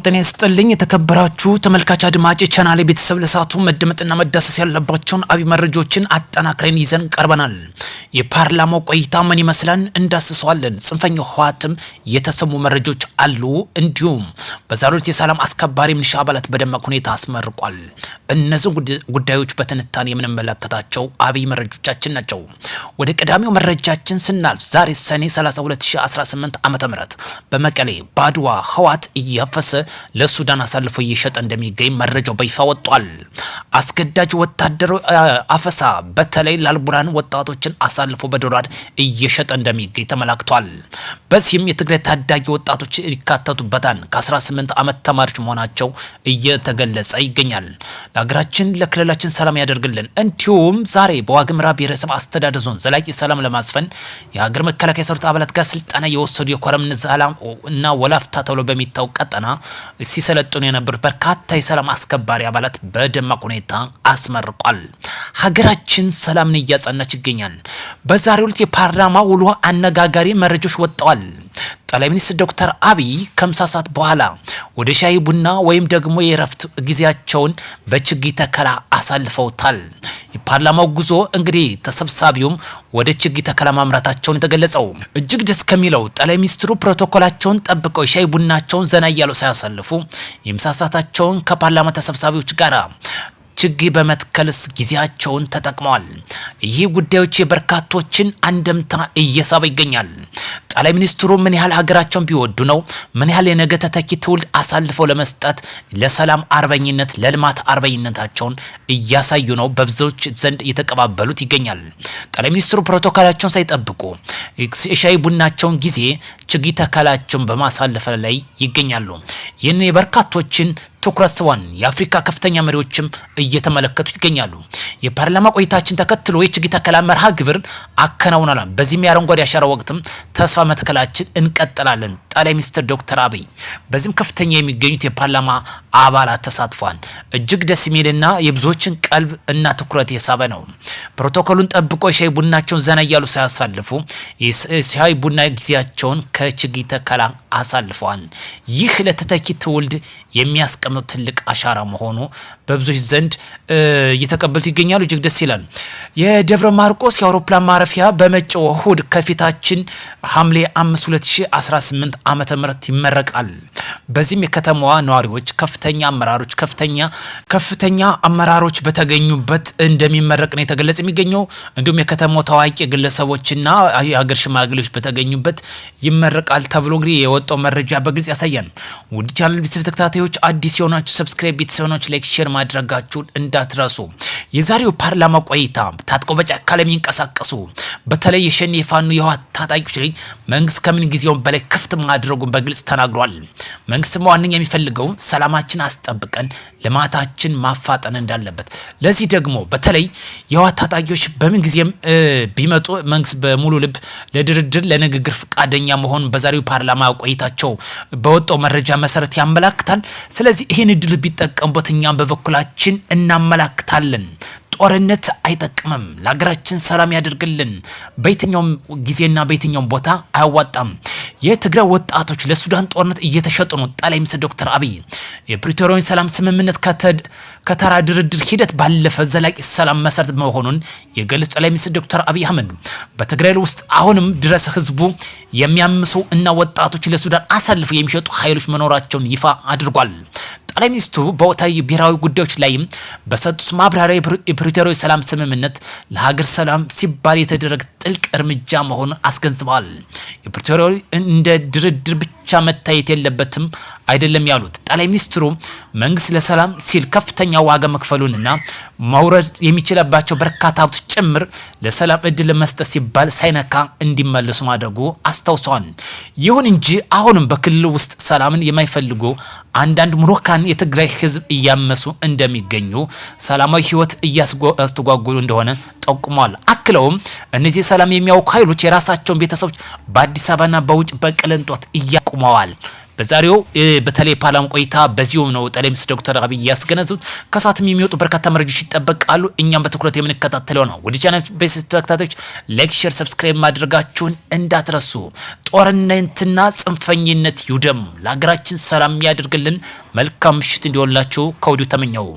ጤና ይስጥልኝ። የተከበራችሁ ተመልካች አድማጭ ቻናሌ ቤተሰብ፣ ለሰዓቱ መደመጥና መዳሰስ ያለባቸውን አብይ መረጃዎችን አጠናክረን ይዘን ቀርበናል። የፓርላማው ቆይታ ምን ይመስላል እንዳስሰዋለን። ጽንፈኛው ህወሓትም የተሰሙ መረጃዎች አሉ። እንዲሁም በዛሬው ዕለት የሰላም አስከባሪ ሚሊሻ አባላት በደማቅ ሁኔታ አስመርቋል። እነዚህ ጉዳዮች በትንታኔ የምንመለከታቸው አብይ መረጃዎቻችን ናቸው። ወደ ቀዳሚው መረጃችን ስናልፍ ዛሬ ሰኔ 30 2018 ዓ.ም በመቀሌ ባድዋ ህወሓት እያፈሰ ለሱዳን አሳልፎ እየሸጠ እንደሚገኝ መረጃው በይፋ ወጥቷል። አስገዳጅ ወታደራዊ አፈሳ በተለይ ላልቡራን ወጣቶችን አሳልፎ በዶላር እየሸጠ እንደሚገኝ ተመላክቷል። በዚህም የትግራይ ታዳጊ ወጣቶች ይካተቱበታል። ከ18 ዓመት ተማሪዎች መሆናቸው እየተገለጸ ይገኛል። ለሀገራችን ለክልላችን ሰላም ያደርግልን። እንዲሁም ዛሬ በዋግምራ ብሔረሰብ አስተዳደር ዞን ዘላቂ ሰላም ለማስፈን የሀገር መከላከያ ሰራዊት አባላት ጋር ስልጠና የወሰዱ የኮረም እና ወላፍታ ተብሎ በሚታወቅ ቀጠና ሲሰለጥኑ የነበሩት በርካታ የሰላም አስከባሪ አባላት በደማቅ ሁኔታ አስመርቋል። ሀገራችን ሰላምን እያጸናች ይገኛል። በዛሬው ዕለት የፓርላማ ውሎ አነጋጋሪ መረጃዎች ወጥተዋል። ጠቅላይ ሚኒስትር ዶክተር አብይ ከምሳ ሰዓት በኋላ ወደ ሻይ ቡና ወይም ደግሞ የእረፍት ጊዜያቸውን በችግኝ ተከላ አሳልፈውታል። የፓርላማው ጉዞ እንግዲህ ተሰብሳቢውም ወደ ችግኝ ተከላ ማምራታቸውን የተገለጸው እጅግ ደስ ከሚለው ጠቅላይ ሚኒስትሩ ፕሮቶኮላቸውን ጠብቀው ሻይ ቡናቸውን ዘና እያሉ ሳያሳልፉ የምሳ ሰዓታቸውን ከፓርላማ ተሰብሳቢዎች ጋር ችግኝ በመትከልስ ጊዜያቸውን ተጠቅመዋል። ይህ ጉዳዮች የበርካቶችን አንደምታ እየሳበ ይገኛል። ጠቅላይ ሚኒስትሩ ምን ያህል ሀገራቸውን ቢወዱ ነው? ምን ያህል የነገ ተተኪ ትውልድ አሳልፈው ለመስጠት ለሰላም አርበኝነት፣ ለልማት አርበኝነታቸውን እያሳዩ ነው። በብዙዎች ዘንድ እየተቀባበሉት ይገኛል። ጠቅላይ ሚኒስትሩ ፕሮቶኮላቸውን ሳይጠብቁ የሻይ ቡናቸውን ጊዜ ችግኝ ተከላቸውን በማሳለፍ ላይ ይገኛሉ። ይህን የበርካቶችን ትኩረት ስቧን የአፍሪካ ከፍተኛ መሪዎችም እየተመለከቱት ይገኛሉ። የፓርላማ ቆይታችን ተከትሎ የችግኝ ተከላ መርሃ ግብር አከናውናል። በዚህም የአረንጓዴ አሻራ ወቅትም ተስፋ መትከላችን እንቀጥላለን። ጠቅላይ ሚኒስትር ዶክተር አብይ በዚህም ከፍተኛ የሚገኙት የፓርላማ አባላት ተሳትፏል። እጅግ ደስ የሚልና የብዙዎችን ቀልብ እና ትኩረት የሳበ ነው። ፕሮቶኮሉን ጠብቆ ሻይ ቡናቸውን ዘና እያሉ ሳያሳልፉ የሻይ ቡና ጊዜያቸውን ከችግኝ ተከላ አሳልፈዋል። ይህ ለተተኪ ትውልድ የሚያስቀምጥ ትልቅ አሻራ መሆኑ በብዙዎች ዘንድ እየተቀበሉት ይገኛሉ። እጅግ ደስ ይላል። የደብረ ማርቆስ የአውሮፕላን ማረፊያ በመጪው እሁድ ከፊታችን ሐምሌ 5 2018 ዓመተ ምህረት ይመረቃል። በዚህም የከተማዋ ነዋሪዎች፣ ከፍተኛ አመራሮች ከፍተኛ አመራሮች በተገኙበት እንደሚመረቅ ነው የተገለጸ የሚገኘው። እንዲሁም የከተማው ታዋቂ ግለሰቦችና የሀገር ሽማግሌዎች በተገኙበት ይመረቃል ተብሎ እንግዲህ የወጣው መረጃ በግልጽ ያሳያል። ውድ ቻናል ቤተሰብ ተከታታዮች፣ አዲስ የሆናችሁ subscribe፣ ቤተሰብ የሆናችሁ like፣ share ማድረጋችሁን እንዳትረሱ። የዛሬው ፓርላማ ቆይታ ታጥቆ በጫካ ለሚንቀሳቀሱ በተለይ የሸኔ፣ የፋኖ፣ የህወሓት ታጣቂዎች ላይ መንግስት ከምን ጊዜውም በላይ ክፍት ማድረጉን በግልጽ ተናግሯል። መንግስት ዋነኛ የሚፈልገው ሰላማችን አስጠብቀን ልማታችን ማፋጠን እንዳለበት፣ ለዚህ ደግሞ በተለይ የህወሓት ታጣቂዎች በምን ጊዜም ቢመጡ መንግስት በሙሉ ልብ ለድርድር ለንግግር ፈቃደኛ መሆኑን በዛሬው ፓርላማ ቆይታቸው በወጣው መረጃ መሰረት ያመላክታል። ስለዚህ ይህን እድል ቢጠቀሙበት እኛም በበኩላችን እናመላክታለን። ጦርነት አይጠቅምም። ለሀገራችን ሰላም ያደርግልን። በየትኛውም ጊዜና በየትኛውም ቦታ አያዋጣም። የትግራይ ወጣቶች ለሱዳን ጦርነት እየተሸጡ ነው። ጠቅላይ ሚኒስትር ዶክተር አብይ የፕሪቶሪያውን ሰላም ስምምነት ከተራ ድርድር ሂደት ባለፈ ዘላቂ ሰላም መሰረት መሆኑን የገለጹት ጠቅላይ ሚኒስትር ዶክተር አብይ አህመድ በትግራይ ውስጥ አሁንም ድረስ ህዝቡ የሚያምሱ እና ወጣቶች ለሱዳን አሳልፈው የሚሸጡ ኃይሎች መኖራቸውን ይፋ አድርጓል። ጠቅላይ ሚኒስትሩ በወቅታዊ ብሔራዊ ጉዳዮች ላይም በሰጡት ማብራሪያ የፕሪቶሪያው ሰላም ስምምነት ለሀገር ሰላም ሲባል የተደረገ ጥልቅ እርምጃ መሆኑን አስገንዝበዋል። የፕሪቶሪያው እንደ ድርድር ብቻ መታየት የለበትም አይደለም ያሉት ጠቅላይ ሚኒስትሩ መንግስት ለሰላም ሲል ከፍተኛ ዋጋ መክፈሉንና መውረድ የሚችልባቸው በርካታ ሀብቶች ጭምር ለሰላም እድል ለመስጠት ሲባል ሳይነካ እንዲመለሱ ማድረጉ አስታውሰዋል። ይሁን እንጂ አሁንም በክልሉ ውስጥ ሰላምን የማይፈልጉ አንዳንድ ምሩካን የትግራይ ህዝብ እያመሱ እንደሚገኙ፣ ሰላማዊ ህይወት እያስተጓጉሉ እንደሆነ ጠቁመዋል። አክለውም እነዚህ ሰላም የሚያውኩ ኃይሎች የራሳቸውን ቤተሰቦች በአዲስ አበባና በውጭ በቅልንጦት እያቁመዋል። በዛሬው በተለይ ፓርላማ ቆይታ በዚሁ ነው ጠቅላይ ሚኒስትር ዶክተር አብይ ያስገነዘቡት። ከሰዓትም የሚወጡ በርካታ መረጃዎች ይጠበቃሉ። እኛም በትኩረት የምንከታተለው ነው። ወደ ቻናል ቤተሰብ ተከታታዮች like፣ share፣ subscribe ማድረጋችሁን እንዳትረሱ። ጦርነትና ጽንፈኝነት ይውደም፣ ለሀገራችን ሰላም ያድርግልን። መልካም ምሽት እንዲሆንላችሁ ከወዲሁ ተመኘው።